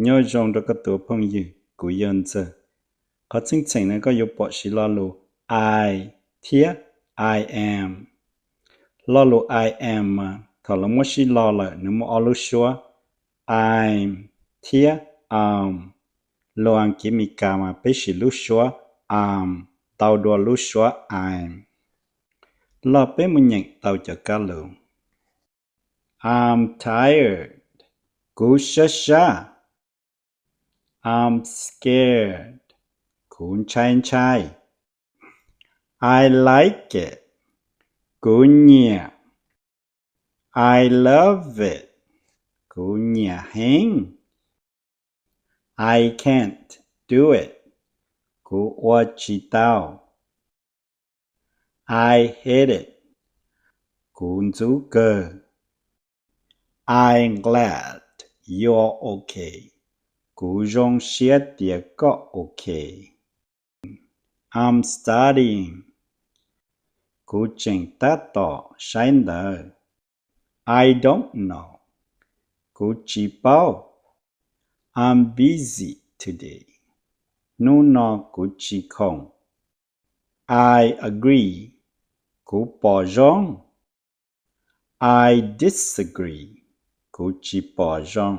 Nyob zoo rau koj tus phooj ywg, kuv yog Ntxawg. Qhov txheej txheem no koj yuav pom siv lo lus I thiab I am. Lo lus I am mas thaum lawv muab sib lo lawm nws muaj ob lub suab, I'm thiab am. Lus Askiv Mes Kas mas peb siv lub suab am ntau dua lub suab I'm. Los peb mus nyeem tau cov kab lus. I'm tired. Kuv sab sab. I'm scared. Kuv ntshai ntshai. I like it. Kuv nyiam. I love it. Kuv nyiam heev. I can't do it. Kuv ua tsis tau. I hate it. Kuv ntxub kawg. I'm glad you're okay. Kuv zoo siab tias koj okay. I'm studying. Kuv tseem tab tom saib ntawv. I don't know. Kuv tsis paub. I'm busy today. Hnub no kuv tsis khoom. I agree. Kuv pom zoo. I disagree. Kuv tsis pom zoo.